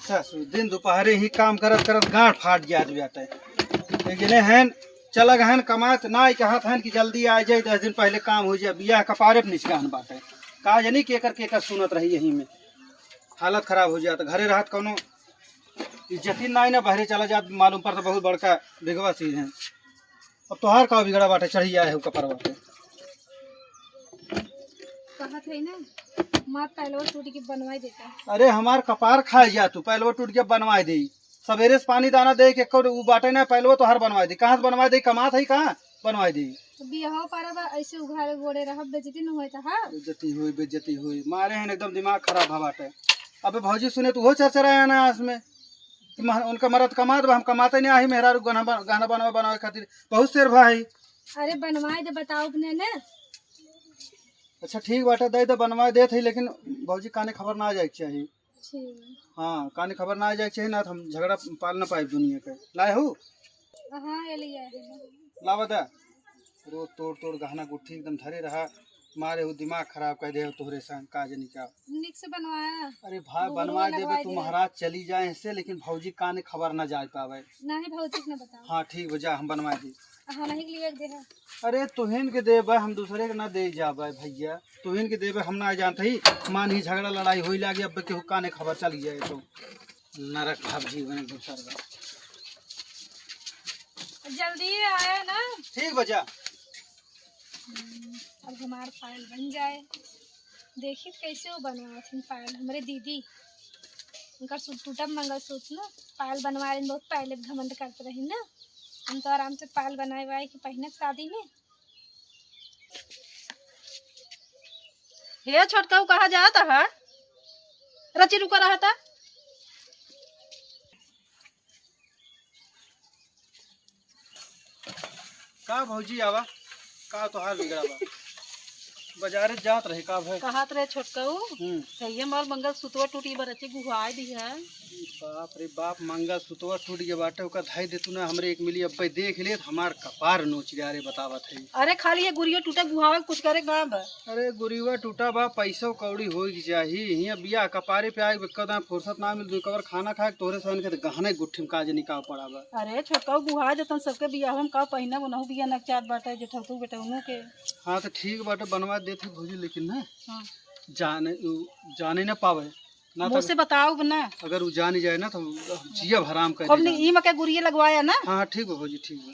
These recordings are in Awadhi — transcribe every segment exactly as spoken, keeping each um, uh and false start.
ससुर, दिन दुपहरे ही काम करत करत गांठ फाट जात बाटे। एक जने हैं, चला गहन कमात, ना ही कहत हैं कि जल्दी आ जाए, दस दिन पहले काम हो जाए, बियाह कपारे पे निचकान बाटे। का जानी केकर केकर सुनत रही यही में, हालत खराब हो जात। घरे रहत कौनो इज्जती ना, ना बहरे चला जात, मालूम पड़ता बहुत बड़का बिगवा चीज है। अब तोहार का बिगड़ा बाटे, चढ़ी आए हो कपरवा पे। कहत है ना, माँ पैलवा टूट के बनवाई देता। अरे हमार कपार खाए जा तू, पैलवा टूट के बनवाई दे। सवेरे से पानी दाना दे के एको उ बाटे ना, पैलवा तोहार बनवाई दे। कहाँ से बनवाई दे? कमात है कहाँ बनवाई दे? तो बियाहो पारा बा, ऐसे उघारे गोड़े रहब, बेइज्जती न होए तो, हाँ। बेइज्जती होई, बेइज्जती होई। मारे हैं एकदम दिमाग खराब भा बाटे। अबे भौजी सुने तो वो चरचराया ना आस में। कि मह-, उनका मरद कमात बा, हम कमाते नहीं आही मेहरारू गहना बन-, गहना बनवा बनवा खातिर बहुत शेर भाई। अरे बनवाए दे, बताओ अपने ने। अच्छा ठीक बाटे, दे दे, बनवाए देत है, लेकिन भौजी काने खबर ना आ जाए के चाही। ठीक। हाँ, काने खबर ना आ जाए के चाही, ना तो हम झगड़ा पाल ना पाए दुनिया के। लाए हो? हाँ, ये ले आए हैं। लावा दा। रोज तोड़ तोड़ गहना गुट्ठी एकदम धरे रहा, मारे हो दिमाग खराब कर दे हो तोहरे संग, का जानी का। निक से बनवाया। अरे भाई, गोबरो बनवा देबे लगवाई तू दे। महाराज चली जाए से, लेकिन भौजी काने खबर ना जाए पावे। नहीं, भौजी के ना बताओ। हाँ ठीक बा, जा हम बनवा दी। हाँ, नहीं के लिए एक दे है। अरे तुहिन के देबे, हम दूसरे के ना दे जाबे भैया, तुहिन के देबे हम ना जानते ही, मान ही झगड़ा लड़ाई होई लागे, अब केहू काने खबर चली जाए तो। नरक भाव जीवन एकदम सरगा। जल्दी आया ना। ठीक बा, जा। हम्म, अब हमार पायल बन जाए। देखी कैसे वो बनवावत हन पायल, हमरे दीदी। उनका सू-, टूटब मंगलसूत्र ना, पायल बनवा लेन, बहुत पहले घमंड करत रही ना। हम तो आराम से पायल बनाए वाए के पहिनब शादी में। हे छोटका, उ कहाँ जात है? रची रुका रहा था। का भौजी आवा, का तोहार बिगड़ा बा? बाजारे जात रहे का भाई? कहत रहे छोटका उ, हम्म। कहिए हमार मंगलसूत्रवा टूटी बा, रची गुहाए दी है। बाप रे बाप, मंगलसूत्रवा टूट गया बाटे, ओका धई दे तू ना, हमरे एक मिली अब्बे देख ले, हमार कपार नोच गया रे, बतावत है। अरे खाली ये गुरियो टूटा गुहावे कुछ करे का बा? अरे गुरिवा टूटा बा, पैसो कौड़ी होई के चाही, हियां बियाह कपारे पे आए, कदा फुर्सत ना मिल, दो कवर खाना खाए, तोहरे सहन के तो गहने गुट्ठी में काज निकाल पड़ा बा। अरे छोटका गुहा जतन सबके बियाह में का पहिना बनहु बिया नकचात बाटे, जेठौतू बेटौनू के। हाँ तो ठीक बाटे, बनवा देत है भौजी, लेकिन ना हाँ। जाने, उ जाने ना पावे। ना मुँह तो से बताओ ना। अगर उ जानी जाए ना तो हम जिया हराम कर खूब देगा। ई मके गुरिये लगवाया ना। हाँ, हाँ, ठीक बा भौजी, ठीक बा।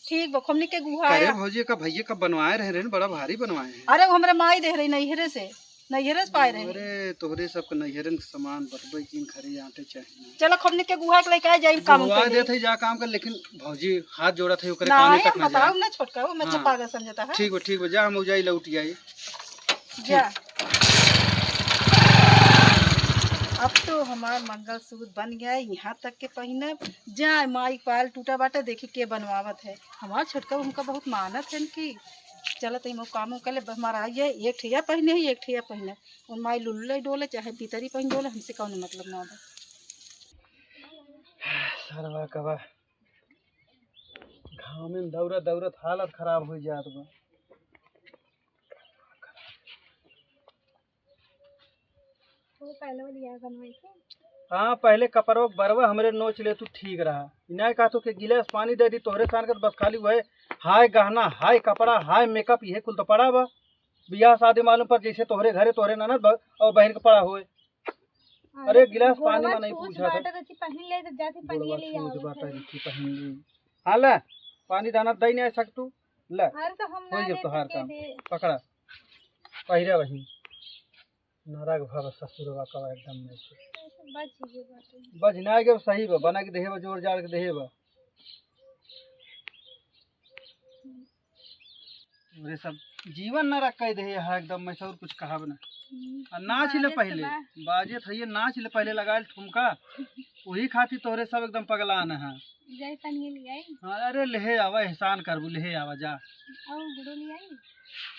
ठीक बा, खूब निके गुहाया। अरे भौजी का भैया का बनवाए रहे, रहे ना, बड़ा भारी बनवाए हैं। अरे वो हमरे माई दे रही नैहरे से, नैहरे से पाए रहे। अरे तोहरे सबके नैहरन के सामान बटबे किन खरे आटे चाहिए। चलो खूब निके गुहा के लेके आ जाई काम गुहा के लिए। देत है जा काम कर, लेकिन भौजी हाथ जोड़त है ओकरे ना, काने तक हम ना बताओ जाए। ना छोटका, वो मैं हाँ। पागल समझता है। ठीक बा, ठीक बा, जा हम जाई लौट जाई। जा। अब तो हमार मंगलसूत्र बन गया है, यहाँ तक के पहिनब। जा, माई पायल टूटा बाटे, देखी के बनवावत है। हमार छोटका उनका बहुत मानत है कि चलत है, वो काम कर ले, हमारा ये एक ठिया पहिने है, एक ठिया पहिने। उन माई लुल्ले डोले, चाहे पितरी पहिन डोले, हमसे कौन मतलब ना बा। सरवा कबा घाम में दौड़त दौड़त हालत खराब हो जात बा। वो पहले वाली यार बनवाई थी। हाँ, पहले कपड़वा के बरवा हमरे नोच ले तू ठीक रहा। इनाय कहा तो के गिलास पानी दे दी तोहरे सान के, बस खाली वह हाय गहना, हाय कपड़ा, हाय मेकअप, ये कुल तो पड़ा बा। बियाह शादी मालूम पर जैसे तोहरे घरे तोहरे ननद ब-, और बहन के पड़ा होए। अरे, अरे, गिलास पानी गोड़वा में नहीं छूछ पूछा था। बाटा रची पहिन ले, तो जाती पानी गोड़वा ले छूछ आओ बाटा फिर। रची पहिन ले। हाँ, ले, पानी दाना दई नहीं सकतू, ले। अरे, तो हम हो ना गया ले तोहार सके काम। दे। पकड़ा, पहिरे वही। नरक भव ससुरवा का एकदम में से। बच गए बाटे। बच ना गए, सही बा, बना के देहे बा, जोड़ जाड़ के देहे बा। अरे सब जीवन नरक कह दे है एकदम, मैं से और कुछ कहब ना। हम्म, आ नाच ले बाजत पहले, बा। बाजे था ये नाच ले पहले, लगा ले ठुमका, वही खातिर तोहरे सब एकदम पगलान है। जाए तनी ले आई। हाँ, अरे लेहे आवा, एहसान करबू, लेहे आवा जा। और गुड़ो ले आई।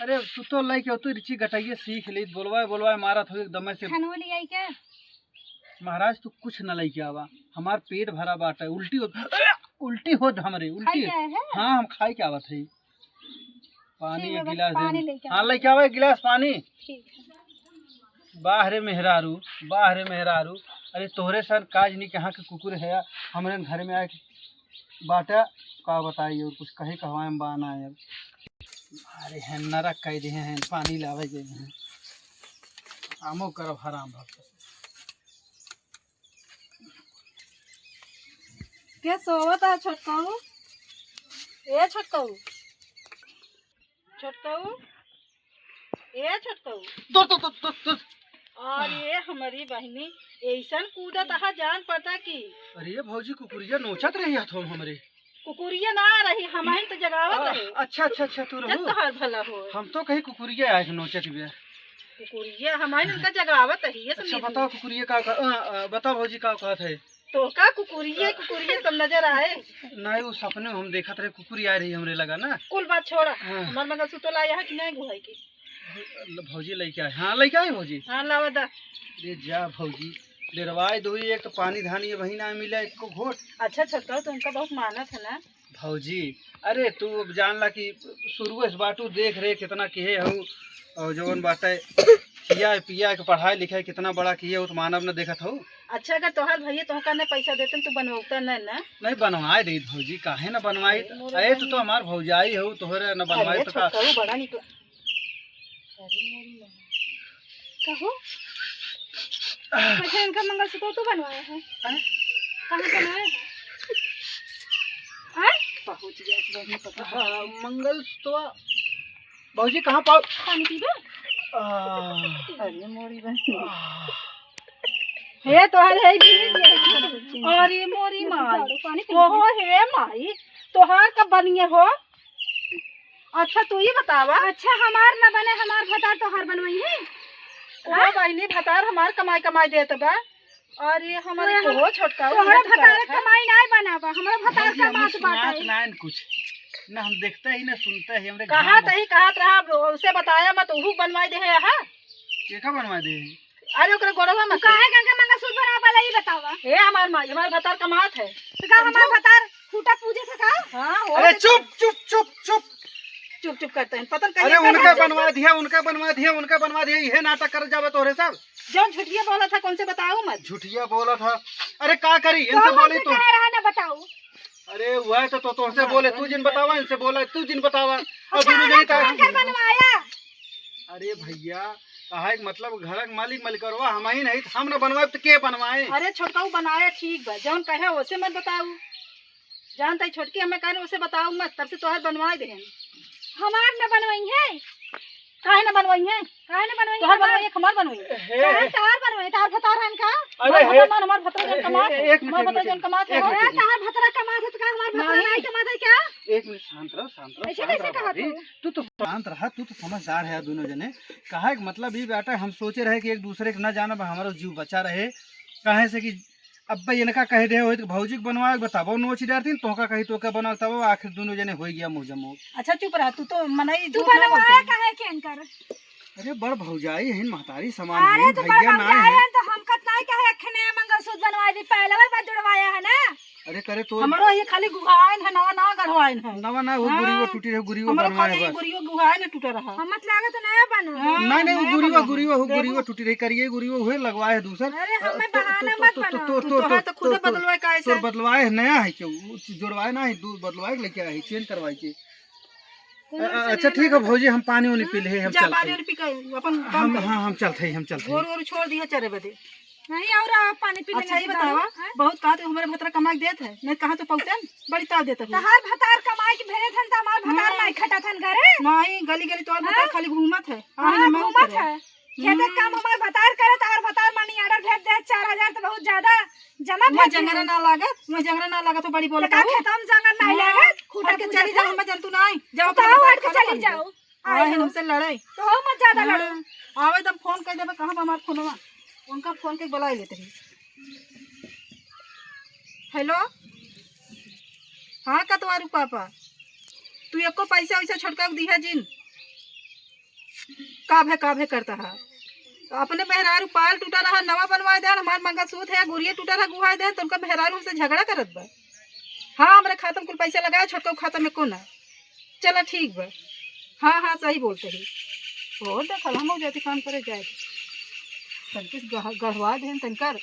अरे तू तो लइके तू रिची गटइये सीख ले, बोलवाए बोलवाए मारत हो एकदम से। खानो ले आई क्या? महाराज तू कुछ न लइके आवा, हमार पेट भरा बाटे, उल्टी हो, उल्टी होत हमरे, उल्टी। खाई के आए हैं? हाँ, हम खाई के आवत है। पानी ठीक एक बा, बस गिलास दे पानी दे। लेके हाँ, आओ। लेके आवा एक गिलास पानी। ठीक है। बाह रे मेहरारू, बाह रे मेहरारू, अरे तोहरे सन काज नहीं कहाँ के कुकुर है, हमरे घर में आए बाटा, का बताई और कुछ कहे कहवाए में बाना है। अरे हैं नरक कह दे हैं, पानी लावे गए हैं, आमो करब हराम भक्त। के सोवत है छोटकाऊ? ए छोटकाऊ, छोटकाऊ, ए छोटकाऊ। तो, तो, तो, तो, तो। अरे हमारी बहिनी, ऐसन कूदत हा जान पड़ता कि अरे भौजी, कुकुरिया नोचत रही हाथ में हमरे। कुकुरिया ना रही, हमहिन तो जगावत आ, रहे। अच्छा, अच्छा, अच्छा, तू जब रहू। तोहार भला हो। हम तो कहीं कुकुरिया आए नोचत बिया। कुकुरिया हमहिन उनका जगावत रही, ये सब अच्छा, नहीं बताओ हुई। कुकुरिया का, का, आ, आ, बताओ भौजी का कहत है? तो का कुकुरिये, कुकुरिये सब नजर आए? नहीं, वो सपने में हम देखत रहे, कुकुरी आ रही हमरे लगा ना। कुल बात छोड़ा, हाँ। हमार मंगलसूत्र लाया है कि नहीं गुहाई की? ल-, भौजी लेके आए। हाँ, लेके आए भौजी। हाँ, लावा दा। अरे जा भौजी, डेरवाए दो, एक तो पानी धानी ये वही ना मिला, एक को घोट। अच्छा छोटका, तो उनका बहुत मानत है ना? भौजी, अरे तू अब जान ला कि शुरू से बाटू देख रहे कितना किहे हूँ, और जवन बाटे खिया पिया के पढ़ाई लिखाई कितना बड़ा किहे हो, तो मानव न देखत हो। अच्छा, अगर तोहार भैया तोहका ने पैसा देते, तू बनवता न, न? नहीं, बनवाए देत भौजी, काहे न बनवाई? अरे, मोरे ए, तू तो बहिन। हमार भौजाई हो, तोहरे न बनवाई अरे, तो का? छोटकऊ बड़ा निकला। अरे, मोरी माँ। कहो? अच्छा, इनका मंगलसूत्र तू बनवाया है? हैं? कहाँ बनवाया है? हैं? पहुँच गया, इस बार में पता हाँ, मंगलसूत्र। भौजी, कहाँ पाओ? पानी पीबे? आ। अरे, मोरी बहन। आ। हे, तोहर है भी। अरे, मोरी माई। पानी पी। ओहो, हे माई, तोहार कब बनिए हो? अच्छा, तू ही बतावा। अच्छा, हमार न बने, हमार भतार तोहार बनवई है? ओ हाँ? बहिनी, भतार हमार कमाई, कमाई देत बा। अरे, हमारे तोहर, को छोटका, तोहरा ये तो भतार करत है। कमाई नाय बना बा, हमरा भतार भौजी, का हमने बात सुनात बाटे। नाय न कुछ, न हम देखते ही, न सुनते ही, हमरे कहा घाम तही, कहा रहा, उसे बताया मत, उहू बनवाई दे है, हाँ? के का बनवाई दे है? अरे, ओकरे गोड़वा तू मत। काहे गंगा मंगलसूत्र बना वाला, ई बतावा। ए, हमार माई, हमार भतार कमात है। तो का हमार समझो? भतार खूटा पूजे थे का? हाँ, हो अरे, तो चुप, चुप, चुप, चुप। चुप, चुप करते हैं, पता नहीं अरे, कहीं उनका कहाँ बनवा दिया, उनका बनवा दिया, उनका बनवा दिया, इहे नाटक कर जावे तोहरे सब। जौन झुठिया बोला था, कौन से बताओ मत। झुठिया बोला था। अरे, का करी, तो इनसे हमसे बोली तू। कहे रहा ना, बताओ। अरे, वह तो, तो, तोहसे बोले, तू जिन बतावा, इनसे बोला, तू जिन बतावा। अब अच्छा, दोनों जने का बनवाया? अरे भैया, कहा एक मतलब घर के मालिक मलिकरवा हम ही नहीं, तो हम ना बनवाए तो के बनवाए? अरे छोटकाऊ बनाए ठीक बा, जौन कहे ओसे मत बताऊ। जानत ही छोटकी हमें कहने ओसे बताऊ मत, तब से तोहर बनवाए देहन। हमार ना बनवाई है। काहे ना बनवाई है? काहे ना बनवाई तोहर है? बनवाई है, हमार बनवाई है। हे, काहे हे। तोहर बनवाई, तोहर भतार हन का? अरे हमार हे। भतार, हमार भतार जन हे, कमात हे, है। एक मिनट, हमार एक भतार मिनट, जन कमात है। एक मिनट, एक मिनट। अरे तोहर भतार कमात है तो का हमार भतार नहीं। नहीं कमात है क्या? एक मिनट शांत रहो, शांत रहो, ऐसे शांत कैसे रहो कहा भाभी। तू? तू तो शांत रहा, तू तो समझदार है दोनों जने। कहा एक मतलब ई बाटे, हम सोचे रहे कि एक दूसरे के ना जाना, हमारा जीव बचा रहे। काहे से कि अब भाई इनका कह दे होई तो भौजी के बनवाए के बताबो नोच डरतीन, तोहका कही तोहका बनवाए बताबो, आखिर दोनों जने होई गया मौजा मौज। अच्छा चुप रह, तू तो मनई तू झूठ ना बनवाए बोलते। काहे के इनकर? अरे बड़ भौजाई है, महतारी समान अरे है, तू बड़ भैया ना भौजाई है। है तो हम कत नहीं कहे, अखने मंगलसूत्र बनवाए दी, पहले वही बात जुड़वाया है ना। अरे करे तो हमरो ये खाली गुहाइन है, नवा नवा गढ़वाइन है। नवा नवा वो हाँ। गुरियो टूटी रहे, गुरियो हमरो बनवाए खाली बस। गुरियो गुहाइन टूटा रहा। हम मत लागे तो नया बनो। हाँ, नहीं, नहीं, वो नया गुरियो, बनो। गुरियो, वो देखो। गुरियो टूटी रही, करिए गुरियो हुए लगवाए है दूसर। अरे, अ, हमें तो, बहाना तो, मत तो, बनाओ। तो, तो, तोहार तो, तो खुदे तो, बदलवाए का है तो से? बदलवाए है, नया है क्यों? वो जोड़वाए ना है, दू बदलवाए के लेके आए, change करवाए के। अ, अ, अच्छा, ठीक है भौजी, हम पानी उनी पी ले, हम जा, चलते पानी हैं। उनी पी के अपन काम हम, करो। हाँ, हम चलते हैं, हम चलते हैं। गोरू, गोरू छोड़ दिया चरे बदे। नहीं, और आप पानी पी अच्छा, लेने ये की बतावा, दारू, हैं? बहुत कहा तो हमारे भतरा कमा के देत है, नहीं कहा तो पौतन बड़ी ताव देत है। तहार भतार कमाई के भेजत हन, त हमार भतार हाँ। माई खटत हन घरे। माई गली गली तोर भतार हाँ? खाली घूमत है। हाँ, आवे ना मांग घूमत करे। है। खेते हम्म। काम हमार भतार करे, तहार भतार money order भेज दे, चार हजार तो बहुत ज्यादा। जमा वहाँ भेज दे। जंगरा ना लागत, वहाँ जंगरा ना लागत, तो बड़ी तो बोलत का हो। खेतम जंगल नहीं हाँ। लागत? खूटा हट के पूजा चली जाओ, कर। हम जंतु नहीं। जाओ तो अपने हट के भतार खाना चली बन जाओ। आए हैं आयो। हमसे लड़ाई। तो हो मत ज्यादा हाँ, लड़ो। आवे तब फोन कर देबे, कहाँ बा हमार फोनवा? उनका फोन के बुलाए लेते रही। हेलो, हाँ कतवारू पापा, तू एको पैसा वैसा छोटका के दिहा जिन, काभे काभे करता है। अपने मेहरारू पाल टूटा रहा, नवा बनवाए देन, हमार मंगलसूत्र है, गुरिया टूटा रहा, गुहाए देन, तो उनका मेहरारू हमसे झगड़ा करत बा। हाँ, हमरे खाता में कुल पैसा लगाए, छोटका खाता में कोना। चला ठीक बा। हाँ, हाँ, सही बोलते ही। और देखल हम जाती काम करे जाए। तनके से गह-, गढ़वा देन तनकर।